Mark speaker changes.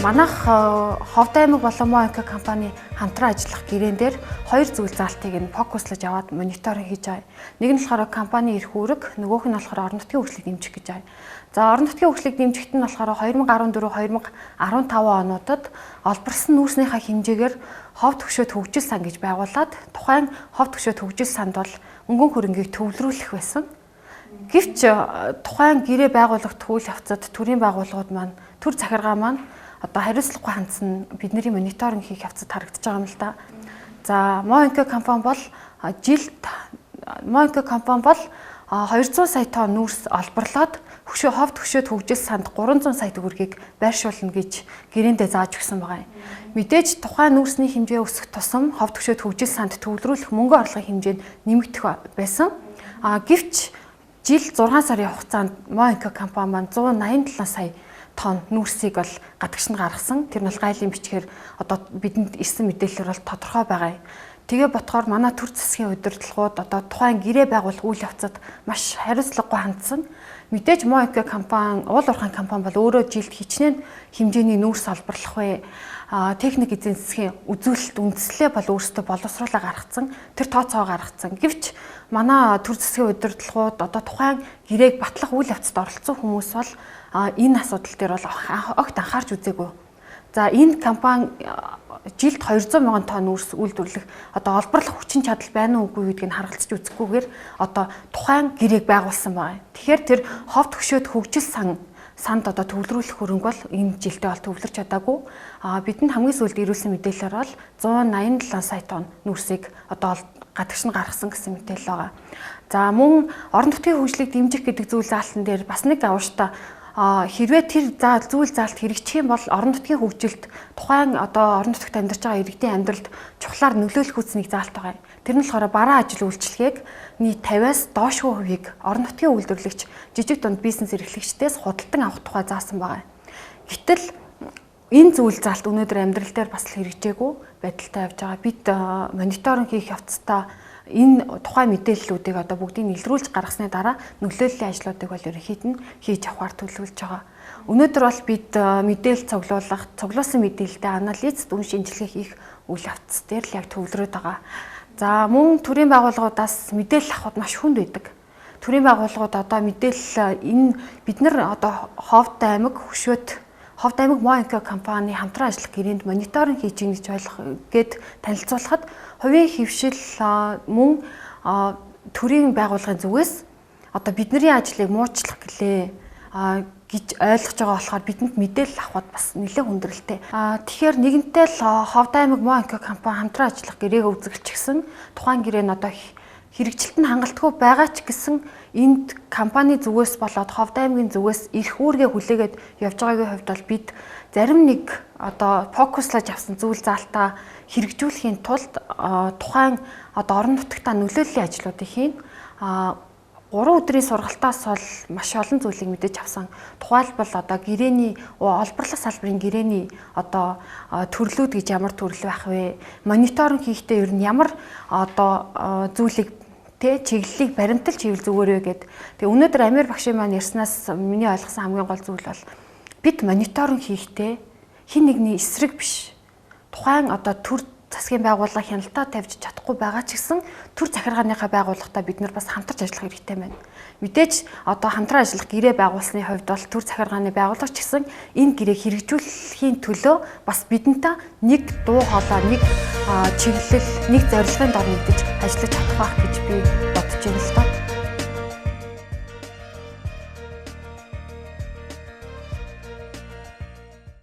Speaker 1: Манайх Ховд аймаг болон МОНК компани хамтран ажиллах гэрээн дээр хоёр зүйл заалтыг нь фокуслаж аваад мониторинг хийж байгаа. Нэг нь болохоор компани эрх үүрэг, нөгөөх нь болохоор орон нутгийн хөгжлийг дэмжих гэж байгаа. За, орон нутгийн хөгжлийг дэмжихэд нь болохоор 2014 2015 онуудад олборлосон нүүрснийхаа хэмжээгээр Ховд хөшөөд хөгжил сан гэж байгуулад тухайн Ховд хөшөөд хөгжил санд бол мөнгөн хөрөнгийг төвлөрүүлэх байсан. Гэвч тухайн гэрээ байгуулагдах үйл явцад төрийн байгууллагууд маань, төр захиргаа маань одоо хариуцлагагүй хандсан бидний мониторинг хийх явцад харагдаж байгаа юм л да. За, МОНК компани бол жилд МОНК компани бол 200 сая тонн нүүрс олборлоод хөшөө Ховд хөшөөд хөгжил санд 300 сая төгрөгийг байршуулна гэж гэрээндээ зааж өгсөн байгаа юм. Мэдээж тухайн нүүрсний хэмжээ өсөх тусам Ховд хөшөөд хөгжил санд төвлөрүүлэх мөнгө орлогын хэмжээ нь нэмэгдэх байсан. А гэвч жил 6 сарын хугацаанд МОНК компани маань 187 сая тонн нүүрсийг бол гадагш нь гаргасан. Тэр нь бол гайлын бичгээр одоо бидэнд ирсэн мэдээлэлээр бол тодорхой байгаа юм. Тэгээ ботхоор манай төр засгийн удирдлагууд одоо тухайн гэрээ байгуулах үйл явцад маш хариуцлагагүй хандсан. Мэдээж МОНК компани, уул уурхайн компани бол өөрөө жилд хичнээн хэмжээний нүүрс олборлох вэ? Техник эзэн засгийн үзүүлэлт үндслээ бол өөрсдөө боловсруулаа гаргацсан. Тэр тооцоогоо гаргацсан. Гэвч манай төр засгийн удирдлагууд, одоо тухайн гэрээг батлах үйл явцад оролцсон хүмүүс бол энэ асуудал дээр бол огт анхаарч үзээгүй. За, энэ компани жилд 200 мянган тонн нүүрс үйлдвэрлэх одоо олборлох хүчин чадал байна уу, үгүй гэдгийг харгалзаж үзэхгүйгээр одоо тухайн гэрээг байгуулсан байгаа. Тэгэхээр тэр Ховд хөшөөд хөгжил санд одоо төвлөрүүлэх хөрөнгө бол энэ жилдээ бол төвлөрч чадаагүй. А бидэнд хамгийн сүүлд ирүүлсэн мэдээлэлээр бол 187 сая тонн нүүрсийг одоо гадагш нь гаргасан гэсэн мэдээлэл байгаа. За, мөн орон нутгийн хөгжлийг дэмжих гэдэг зүйл заалтан дээр бас нэг авууштай, хэрвээ тэр зүйл заалт хэрэгжих юм бол орон нутгийн хөгжилд, тухайн одоо орон нутагт амьдарч байгаа иргэдийн амьдралд чухлаар нөлөөлөх үснийг заалт байгаа юм. Тэр нь болохоор бараа ажил үйлчилгээг нийт 50-аас доошгүй хувийг орон нутгийн үйлдвэрлэгч, жижиг дунд бизнес эрхлэгчдээс худалдан авах тухай заасан байгаа юм. Гэтэл энэ зүйл заалт өнөөдөр амьдрал дээр бас л хэрэгжээгүй байдалтай явж байгаа. Бид мониторинг хийх явцдаа энэ тухайн мэдээллүүдийг одоо бүгдийг илрүүлж гаргасны дараа нөлөөллийн ажлуудыг бол ерөнхийд нь хийж авахар төлөвлөж байгаа. Өнөөдөр бол бид мэдээлэл цуглуулах, цуглуулсан мэдээлэлтэй анализ, дүн шинжилгээ хийх үйл явц дээр л яг төвлөрөөд байгаа. За, мөн төрийн байгууллагуудаас мэдээлэл авахд маш хүнд байдаг. Төрийн байгууллагууд одоо мэдээлэл энэ бид нар одоо Ховд аймаг хөшөөт Ховд аймаг МОНК компани хамтран ажиллах гэрээнд мониторинг хийж гин гэж ойлгох гээд танилцуулахад хувийн хэвшил мөн төрийн байгууллагын зүгээс одоо бидний ажлыг муучлах гэлээ гэж ойлгож байгаа болохоор бидэнд мэдээлэл авахд бас нэлээд хүндрэлтэй. Тэгэхээр нэгэнтээ л Ховд аймаг МОНК компани хамтран ажиллах гэрээг үзэгэлчихсэн тухайн гэрээ нь одоо хэрэгжилт нь хангалтгүй байгаа ч гэсэн энд компани зүгээс болоод Ховд аймгийн зүгээс эрх үүргээ хүлээгээд явж байгаагийн хувьд бол бид зарим нэг одоо фокуслаж авсан зүйл заалтаа хэрэгжүүлэхийн тулд тухайн одоо орон нутагтаа нөлөөллийн ажлуудыг хийн. 3 өдрийн сургалтаас бол маш олон зүйлийг мэдэж авсан. Тухайлбал одоо гэрээний олборлох салбарын гэрээний одоо төрлүүд гэж ямар төрөл байх вэ? Мониторинг хийхдээ ер нь ямар одоо зүйлийг тэ чиглэлийг баримталж хийвэл зүгээр вэ гэд. Тэгээ өнөөдөр Амир багшийн маань ярьснаас миний ойлгосон хамгийн гол зүйл бол бид мониторинг хийхдээ хин нэгний эсрэг биш. Тухайн одоо төр засгийн байгууллага хяналтаа тавьж чадахгүй байгаа ч гэсэн төр захиргааныхаа байгууллагатай бид нар бас хамтарч ажиллах хэрэгтэй байна. Мэдээж одоо хамтран ажиллах гэрээ байгуулсны хувьд бол төр захиргааны байгууллага ч гэсэн энэ гэрээг хэрэгжүүлэхийн төлөө бас бидэнтэй нэг дуу хоолой, нэг чиглэл, нэг зорилгын дор нэгдэж ажиллаж чадах байх гэж би